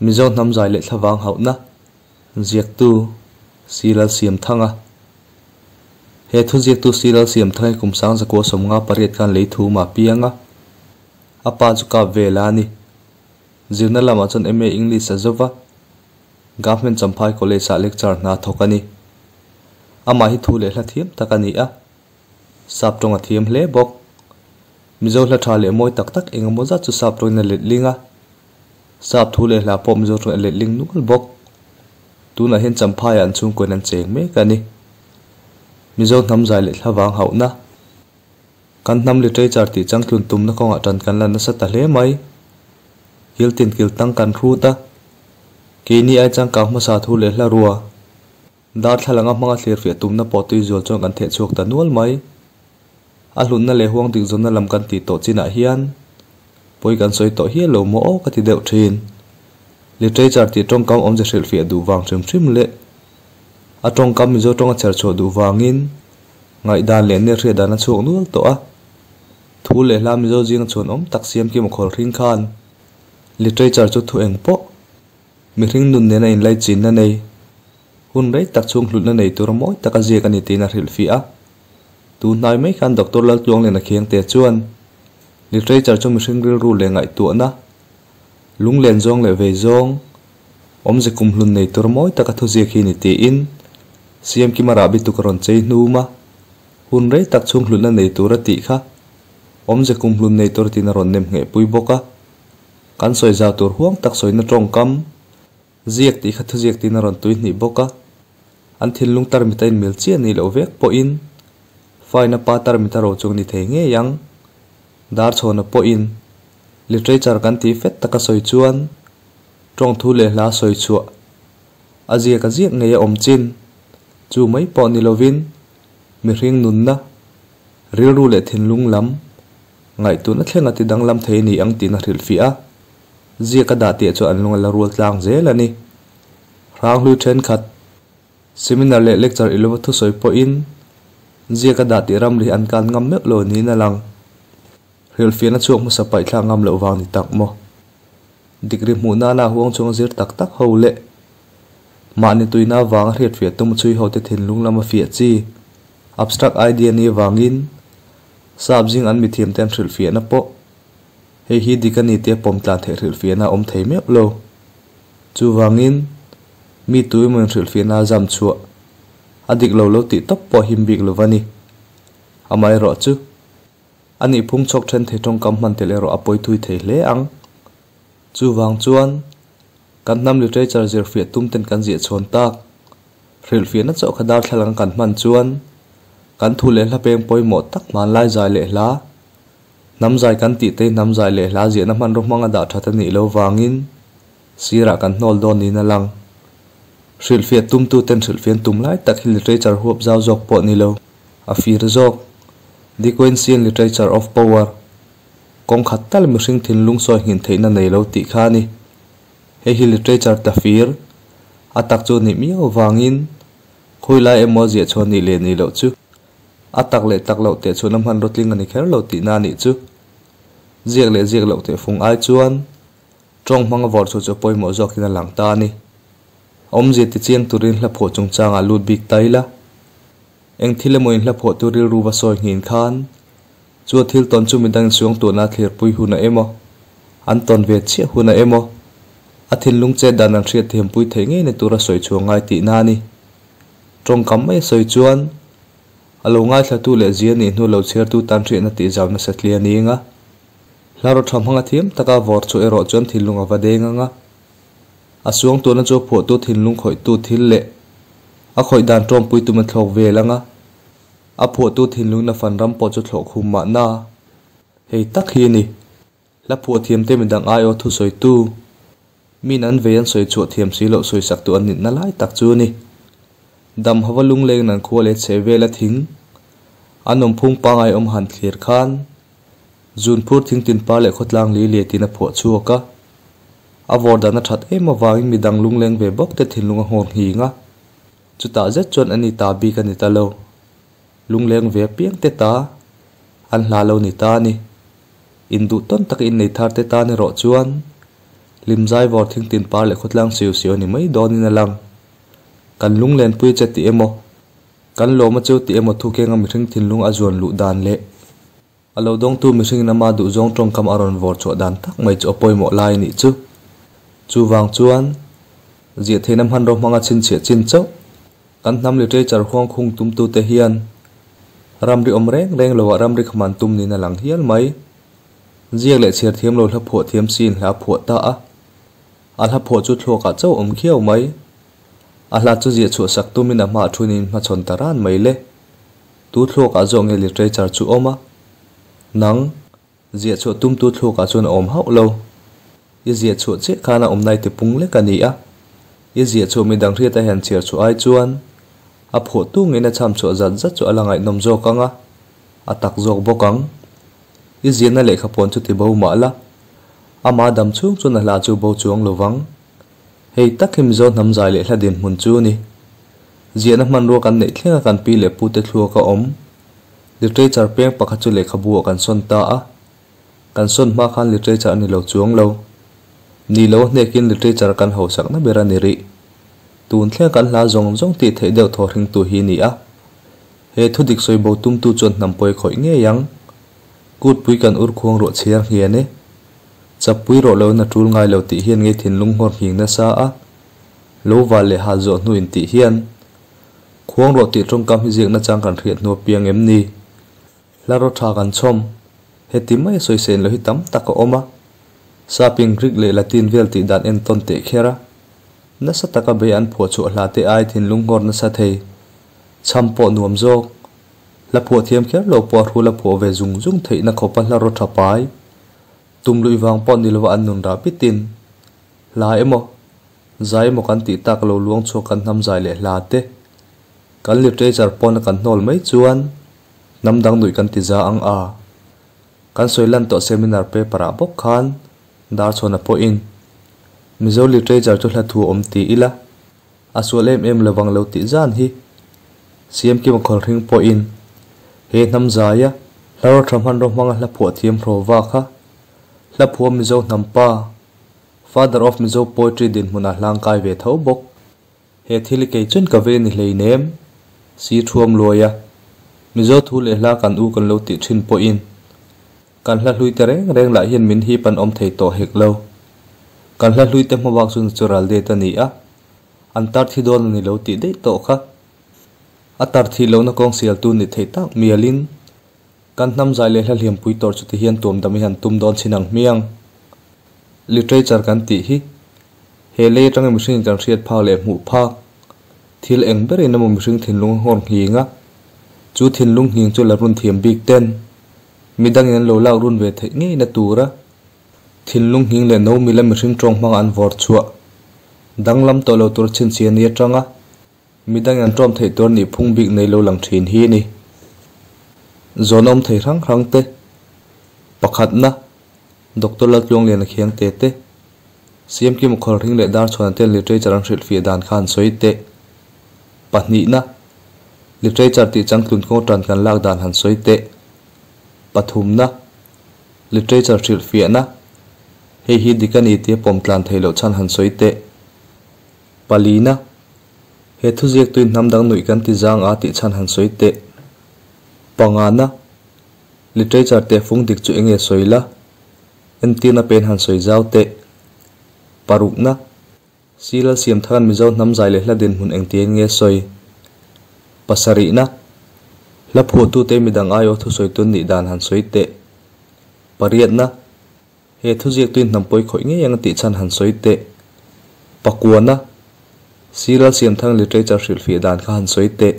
Mizo hnam zai leh thlavang hauhna ziaktu Si Lalsiamthanga. He thu ziaktu Si Lalsiamthanga hi kum sangzakua 58 khan lei thum ah piang a, a pa chu kap vel a ni. Zirna lamah chuan MA English a zo va, Government Champhai College ah lecture hna thawk a ni. Amah hi thu leh hla thiam tak a ni a, sap tawng a thiam hle bawk. Mizo hla tha leh mawi tak tak engemaw zat chu sap tawngin a let ling a, sap thu leh hla pawh Mizo tawngin a let ling nual bawk. Tunah hian Champhaiah an chhungkawiin an cheng mek a ni. Mizo hnam zai leh thlavang hauhna. Kan hnam literature tih changtlun tumna kawngah tan kan la nasa ta hle mai. Kil tin kil tang kan hrut a, keini ai changkang hmasa thu leh hla rua. Darthlalanga hmanga thlirfiah tumna pawh tui zual chuan kan theh chhuak ta nual mai. A hlutna leh huang dik zawnna lam kan tih tawh chinah hian pawi kan sawi tawh hial lo maw aw ka ti deuh thin. Literature tih tawngkam awmze hrilhfiah duh vang hrim hrim leh a tawngkam Mizo tawnga chher chhuah duh vangin ngaihdan leh nel hriat dan a chhuak nual tawh a. Thu leh hla Mizo zinga chhuan awm tak siam kim a khawl hring khan literature chu thu eng pawh Mihring nun nena inlaichinna nei, hun rei tak chhung hlutna nei tura mawi taka ziak a ni tiin a hrilhfiah a. Tun hnai mai khan Doctor Laltluangliana Khiangte chuan, Literature chu mihring rilru leh ngaihtuahna, lunglen zawng leh vei zawng, awmze kumhlun nei tura mawi taka thuziak hi ni tiin CM Kima Rahbi tuk a rawn chei hnum a. Hun rei tak chhung hlutna nei tura tih kha awmze kumhlun nei tura tiin a rawn nem nghehpui bawk a. Kan sawi zau tur huang tak sawina tawngkam, ziak tih kha thuziak tiin a rawn tui hnih bawk a. An thinlung tarmit a inmil chiah nih loh vek pawhin faina pa tarmit a ro chung ni thei ngei ang. Darchhawna pawhin literature kan tih fet taka sawi chuan tawngthu leh hla sawi chhuah a ziak a ziak ngei a awm chin. Chu mai pawh ni lovin mihring nunna, rilru leh thinlung lam Ngaihtuahna thleng a ti danglam thei a ni ang tiin a hrilhfiah a, ziak a dah tih chuan an lung a la rual tlang zel a ni. Hranghlui thenkhat, seminar leh lecture i lova thusawi pawhin ziak a dah tih ramri hi an kan ngam meuh lo niin a lang. Hrilhfiahna chhuak hmasa paihthlak ngam loh vang ni tak maw? Degree hmuh nana huang chhunga zir tak tak ho leh mahni tuina avanga hriatfiah tum chhui hote thinlung lama fiah chi, abstract idea ni avangin Sap zing an mithiam te an hrilhfiahna pawh hei hi dik a ni tia pawm tlan theih hrilhfiahna a awm thei meuh lo. Chuvangin, mi tu emaw in hrilhfiahna a zam chhuah a dik lo lo tih tawp pawh him bik lo va ni. Amaherawh chu, a nih phung chhawk then thei tawngkam hman tel erawh a pawi thui thei hle ang. Chuvang chuan, kan hnam literature zirfiah tum ten kan ziah chhawn tak Hrilhfiahna chauh kha darthlalang kan hman chuan kan thu leh hla peng pawimawh tak hmanlai zai leh hla, hnam zai kan tih te hi hnam zai leh hla ziahna hmanraw hmanga dah that a nih lo vangin sirah kan hnawl dawn niin a lang. Hrilhfiah tumtu ten hrilhfian tum lai tak hi literature huap zau zawk pawh ni lo, a fir zawk, The Quinsian Literature of Power, kawng khat tal mihring thinlung sawi nghin theihna nei lo tih kha a ni. Hei hi literature ta fir a tak chu nih miau vangin khawi lai emaw ziah chhuah nih leh nih loh chu a tak leh tak loh teh chhuahna hmanraw tling a ni kher lo tihna a nih chu. Ziak leh ziak loh teh fung ai chuan tawng hmanga vawr chhuah chu a pawimawh zawkin a lang ta a ni. Awmzia ti chiang turin hla phuah chungchangah lut bik ta ila. Eng thil emaw in hla phuahtu rilru va sawi nghin khan Chu a thil tawn chu midang insuang tuhna thlirpui hun a emaw, an tawn ve chiah hun a emaw, a thinlung chet dan an hriat thiampui theih ngei na tura sawi chhuah ngai tihna a ni. Tawngkam mai a sawi chuan, a lo ngaithlatu leh zia nih hnu lo chhiartu tan hriatna tih zau nasa tli a ni anga, hla rawtha hmanga thiam taka vawr chhuah erawh chuan thinlung a va deng anga, a suang tuhna chu a phuahtu thinlung khawihtu thil leh a khawih dan tawngpui tum a thlawk vel anga. A phuahtu thinlungna fan ram pawh chu thlawh khum mahna. Hei tak hi a ni. Hla phuah thiamte midang aiawh thusawitu, min an vei an sawi chhuah thiam si loh sawisaktu an nitna lai tak chu a ni. Dam hova lungleng nan khua leh chhe vela thing, an awmphung pangai awm han thlir khan, zunphur thing tin par leh khawtlang li lian tin a phuah chhuak a. A vawr dan a that em avangin midang lungleng ve bawk te thinlung a nghawr nghing a. Chutah zet chuan ani ta bik a ni ta lo. Lungleng ve apiang te ta an hla lo ni ta a ni. Induh tawn taka innei thar te tan erawh chuan Hlimzai vawr thingtin par leh khawtlang siu siu a ni mai dawnin a lang. Kan lunglenpui che tih emaw, kan lawma cheu tih emaw thukenga mihring thinlung a zuan luh dan leh a lo dawngtu mihringin ama duhzawng tawngkam a rawn vawr chhuah dan tak mai chu a pawimawh lai a nih chu. Chuvang chuan, ziah theihna hmanraw hmanga chhinchhiah chin chauh kan hnam literature huang khung tumtute hian ramri awm reng reng loah ramri khaman tum niin a lang hial mai. Ziak leh chhiar thiam lo hla phuah thiam siin hla phuah ta a, a hla phuah chu thluakah chauh awm khiau mai. A hla chu ziah chhuah sak tumin a hmaah thunin hmachhawn ta ran mai le. Tu thluakah zawk nge literature chu awm a? Nang, ziah chhuah tumtu thluakah chuan a awm hauh lo. I ziah chhuah chiah khan a awmna i tipung lek a ni a. I ziah chhuah midang hriata hian chhiar chhuah ai chuan a phuahtu ngeiin a chham chhuah zat zat chu a la ngaihnawm zawk ang a, a tak zawk bawk ang. I ziahna lehkha pawn chu ti bo mah la, ama dam chhung chuan a hla chu bo chuang lo vang. Hei tak hi Mizo hnam zai leh hla dinhmun chu a ni. Ziahna hmanrua kan neih thlenga kan pi leh pute thluak a awm. Literature peng pakhat chu lehkhabu ah kan sawn ta a. Kan sawn hma khan literature a ni lo chuang lo. Ni lo a hnekin literature kan hausakna ber a ni rih. Tun thlenga kan hla zawng zawng tih theih deuh thaw hringtu hi a ni a. He thu dik sawi bo tumtu chuan hnam pawi khawih ngei ang. Kutpui kan ur khuang ruah chhiar nghian e. Chappui rawh lo in a tul ngai lo tih hian ngei thinlung nghawr nghing nasa a. Lo val leh hal zawh hnu in tih hian. Khuang rawh tih tawngkam hi ziak nachang kan hriat hnu apiang em ni? Hla rawh tha kan chhawm. Heti mai a sawisain lo hi tam tak a awm a. Saping Greek leh Latin vel tih dan entawn teh kher a. Nasa taka bei an phuah chhuah hla te ai thinlung nghawr nasa thei. Chham pawh nuam zawk. Hla phuah thiam kher lo pawh a hrul a phuah ve zung zung theihna khawpa hla raw tha pai. Tum luih vang pawh ni lova an nun rah pitin. Hla emaw, zai emaw kan tih tak lo luang chhuak kan hnam zai leh hla te. Kan literature pawna kan hnawl mai chuan hnam dang nuih kan ti za ang a. Kan sawi lan tawh seminar paper ah bawk khan Darchhuana pawhin Mizo literature chu hla thu a awm ti ila. A sual em em lovang lo tih zan hi Siamkima Khawlhring pawhin he hnam zaia hla rawtha hmanraw hmanga hla phuah thiam hraw kha hla phuah Mizo hnam pa, Father of Mizo Poetry dinhmunah hlangkai ve tho bawk. He thil i kei chuan ka ve ni hleinem si thuam luaia Mizo thu leh hla kan u kan lo tih thin pawhin Kan hla hlui te reng reng lah hian min hip an awm thei tawh hek lo. Kan hla hlui te hmabak chu natural date a ni a, an tar thi dawn a ni lo tih daih tawh kha. A tar thih lohna kawng sialtu ni thei tak mialin kan hnam zai leh hla hliampui tawr chu ti hian tuam dam hi han tum dawn chin ang hmiang. Literature kan tih hi he lei atanga mihringin kan hriat phak leh hmuh phak thil eng berin emaw mihring thinlung a nghawr nghing a, chu thinlung nghing chu la run thiam bik ten Midangin an lo lak run ve theih ngeina tura thinlung nghing leh no mila mihring tawng hmanga an vawr chhuah danglam tawh lo tur chhinchhiah ni atanga midangin an tawm theih tur nih phung bik nei lo lang thin hi a ni. Zawn awm thei hrang hrang te, pakhatna, Doctor Laltluangliana Khiang te te, Siamkima Khawlhring leh Darchhuana ten literature an hrilhfiah dan kha an sawi teh. Pahnihna, Literature tih changtlun kawng tan kan lak dan han sawi teh. Pathumna, Literature hrilhfiahna, Hei hi dik a ni tia pawm tlan theih loh chhan han sawi teh. Palina, He thuziaktuin hnam dang nuih kan ti zang a tih chhan han sawi teh. Pangana, Literature teh fung dik chu enge sawi la? Entirna pen han sawi zau teh. Parukna, Silal Siamtharan Mizo hnam zai leh hla dinhmun engtiang nge sawi? Pasarihna, Hla phuahtute midang aiawh thusawi tun nih dan han sawi teh. Pariatna, He thuziaktuin hnam pawi khawih ngei ang tih chhan han sawi teh. Pakuana, Silal Siamthang literature hrilhfiah dan kha han sawi teh.